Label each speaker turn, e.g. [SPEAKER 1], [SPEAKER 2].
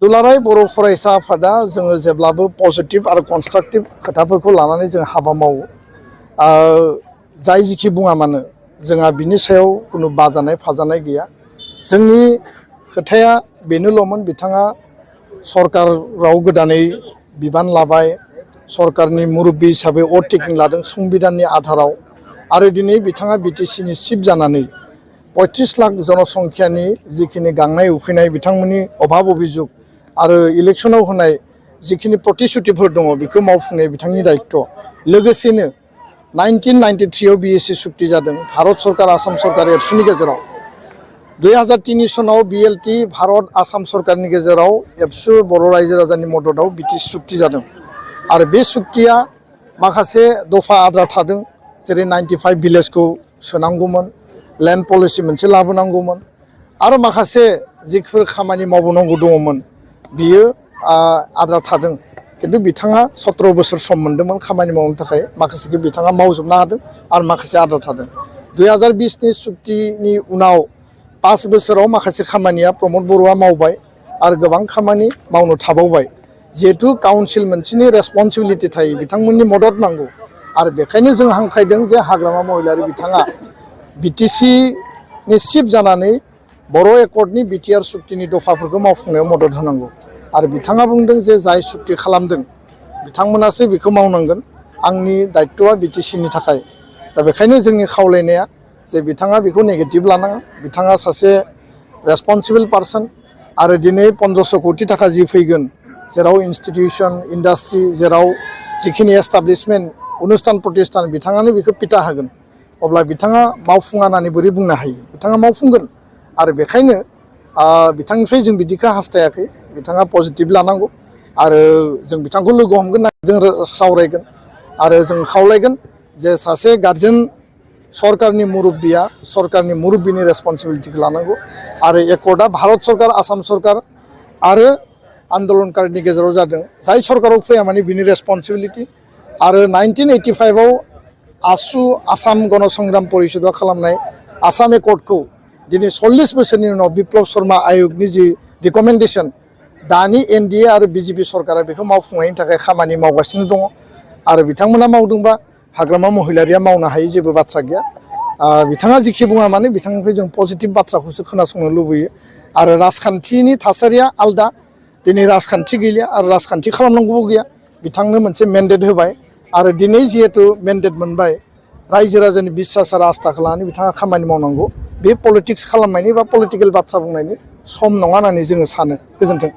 [SPEAKER 1] दुलाराय बर' फरायसा आफादा जोङो जेब्लाबो पजिटिभ आरो कनस्ट्राक्टिभ खोथाफोरखौ लानानै जों हाबा मावो। जाय जिखि बुङा मानो जोंहा बिनि सायाव कुनु बाजानाय फाजानाय गैया। जोंनि खोथाया बेनोल'मोन बिथाङा सरकाराव गोदानै बिबान लाबाय, सरकारनि मुरब्बी हिसाबै अथ टेकिं लादों संबिधाननि आधाराव आरो दिनै बिथाङा बिटिसिनि चिफ जानानै 35 लाख जनसंख्यानि जिखिनि गांनाय उखैनाय बिथांमोननि अभाब अभियोग आरो इलेक्शनाव होनाय जिखिनि प्रतिश्रुतिफोर दङ बेखौ मावफुंनाय बिथांनि दायित्व। लोगोसेनो 1993 आव BSc सुक्ति जादों भारत सरकार आसाम सरकार एबसुनि गेजेराव। 2003 सनाव BLT भारत आसाम सरकारनि गेजेराव एबसु बर' रायजो राजानि मददाव BTC सुक्ति जादों आरो बे सुक्तिया माखासे दफा आद्रा थादों, जेरै 95 भिलेजखौ सोनांगौमोन, लेन्ड पलिसि मोनसे लाबोनांगौमोन आरो माखासे जिफोर खामानि मावबावनांगौ दङमोन बियो आद्रा थादों। किन्तु बिथाङा 17 बोसोर सम मोन्दोंमोन खामानि मावनो थाखाय, माखासेखौ बिथाङा मावजोबनो हादों आरो माखासे आद्रा थादों। 2020नि सुक्तिनि उनाव 5 बोसोराव माखासे खामानिया प्रमद बर'आ मावबाय आरो गोबां खामानि मावनो थाबावबाय। जिहेतु काउन्सिल मोनसेनि रेसपन्सिबिलिटि थायो, बिथांमोननि मदद नांगौ आरो बेखायनो जों हांख्रायदों जे हाग्रामा महिलारि बिथाङा बिटिसिनि चिफ जानानै बर' एकर्डनि बिटिआर सुक्तिनि दफाफोरखौ मावफुंनायाव मदद होनांगौ आरो बिथाङा बुंदों जे जाय सुक्ति खालामदों बिथांमोनासो बेखौ मावनांगोन, आंनि दायित्वआ बिटिसिनि थाखाय। दा बेखायनो जोंनि खावलायनाया जे बिथाङा बेखौ नेगेटिभ लानाङा, बिथाङा सासे रेसपन्सिबल पार्सन आरो दिनै 1500 कोटि थाखा जि फैगोन, जेराव इन्स्टिटिउसन इन्डास्ट्रि जेराव जिखिनि एस्टाब्लिशमेन्ट अनुस्थान प्रतिष्ठान बिथाङानो बेखौ पिता होगोन, अब्ला बिथाङा मावफुङा होननानै बोरै बुंनो हायो? बिथाङा मावफुंगोन आरो बेखायनो बिथांनिफ्राय जों बिदिखौ हास्थायाखै, बिथाङा पजिटिभ लानांगौ आरो जों बिथांखौ लोगो हमगोन, जों सावरायगोन आरो जों खावलायगोन जे सासे गार्जेन सरकारनि मुरब्बीया सरकारनि मुरब्बीनि रेसपन्सिबिलिटिखौ लानांगौ आरो एकर्डआ भारत सरकार आसाम सरकार आरो आन्दलनकारिनि गेजेराव जादों। जाय सरकाराव फैया माने बिनि रेसपन्सिबिलिटि आरो 1985 आव आसु आसाम गणसंग्राम परिषदआ खालामनाय आसाम एकर्डखौ दिनै 40 बोसोरनि उनाव बिप्लब शर्मा आयगनि जि रिकमेन्डेसन, दानि NDA आरो BJP सरकारा बेखौ मावफुंनायनि थाखाय खामानि मावगासिनो दङ आरो बिथांमोना मावदोंबा हाग्रामा महिलारिया मावनो हायै जेबो बाथ्रा गैया। बिथाङा जिखि बुङा मानो बिथांनिफ्राय जों पजिटिभ बाथ्राखौसो खोनासंनो लुबैयो आरो राजखान्थिनि थासारिया आलदा। दिनै राजखान्थि गैलिया आरो राजखान्थि खालामनांगौबो गैया, बिथांनो मोनसे मेन्डेट होबाय आरो दिनै जिहेतु मेन्डेट मोनबाय, रायजो राजानि बिसास आरो आस्थाखौ लानानै बिथाङा खामानि मावनांगौ। बे पलिटिक्स खालामनायनि बा पलिटिकेल बाथ्रा बुंनायनि सम नङा होननानै जोङो सानो। गोजोन्थों।